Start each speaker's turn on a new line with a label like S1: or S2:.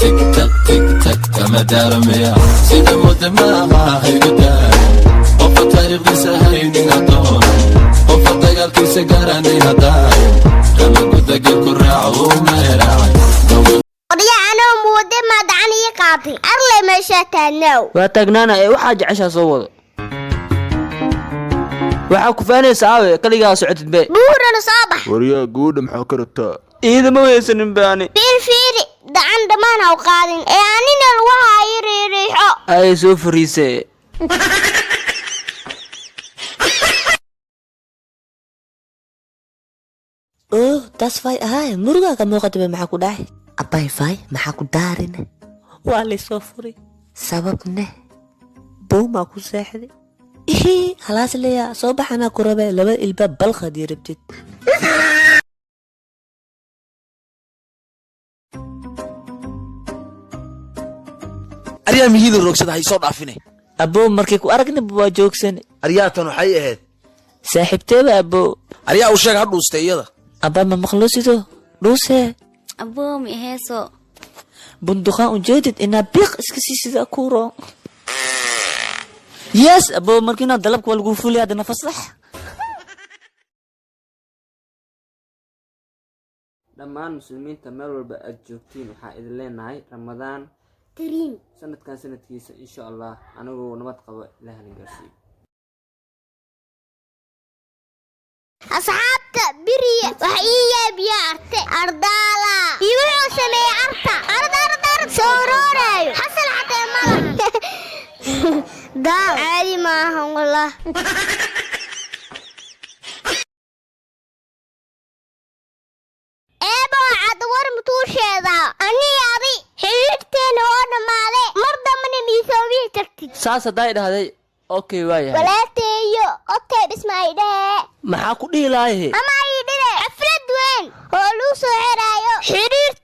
S1: Tik tak tik tak kama daaramaya sida mudda maaha haygu daarin. Qofa taariikhdiisa haynin hadoon, qofa dagaalkiisa garanay hadaarin, kama gudagel ku raaco uu meeraacay.
S2: Odaya, anoo muwade maa gacan ii qaatay arley meeshaa taagnow.
S3: Waa taagnaana ee waxaa jeceshaa soo wado. Waxaa ku faanaysa aawe? Kaligaa socotid be.
S2: Buurana soo bax.
S4: Waryaa, gabadha maxaa ka rabtaa?
S3: Iidama weysanin baani.
S2: Fiir fiiri, gacan dhammaan ha u qaadin ee anina lugaha ii riiriixo.
S3: Ay soo fariisee.
S5: Oh, taas fay ahaay, murugaa ka muuqata be. Maxaa ku dhacay, abay fay? Maxaa ku daarine? Waa laysoo furay. Sababne bowmaa ku seexday. Ihii, halaas leeyaa soo baxanaa ku rabe laba ilbaab balq haddii rabtid.
S6: Aryaa, mihiida roogsada hay soo dhaafine.
S5: Aboo, markay ku aragnaba waa joogsane.
S6: Aryaatan waxay ahayd
S5: saaxiibteeba, aboo.
S6: Aryaa, u sheeg ha dhuustay iyada.
S5: Abaa, ma maqlo sido dhuusee.
S7: Aboo, mi heeso.
S5: Bunduqaan ujeedid inaa biiq iska sii sida kuuro. Yes, aboo, markiina dalabka waa lagu fulay haddana fasax.
S3: Dhammaan muslimiinta meel walba aad joogtiin, waxaa idin leenahay Ramadaan
S2: Kariim.
S3: Sanadkan sanadkiisa, insha Allah, anigoo nabad qabo Ilaahna gaarsiiyo.
S2: Asxaabta biriya wax ii yaabiya arte ardaala iyo wuxuu sameeyey arta ard ard ard soo rooraayo xasan xatee malahan daal caadi maahan wallah. Eebo cad, war mutuusheeda anii adi xidhiidhkeena oo dhammaaday, mar dambana miisoobihi tagtid.
S3: Saas hadday dhahday, okay, waa yahay.
S2: Walaalteeyo, okay, dhisma ay dhehee.
S3: Maxaa ku dhihi lahaye?
S2: Ama ay dhile xaflad weyn oo lagu soo xiraayo xidhiirteena.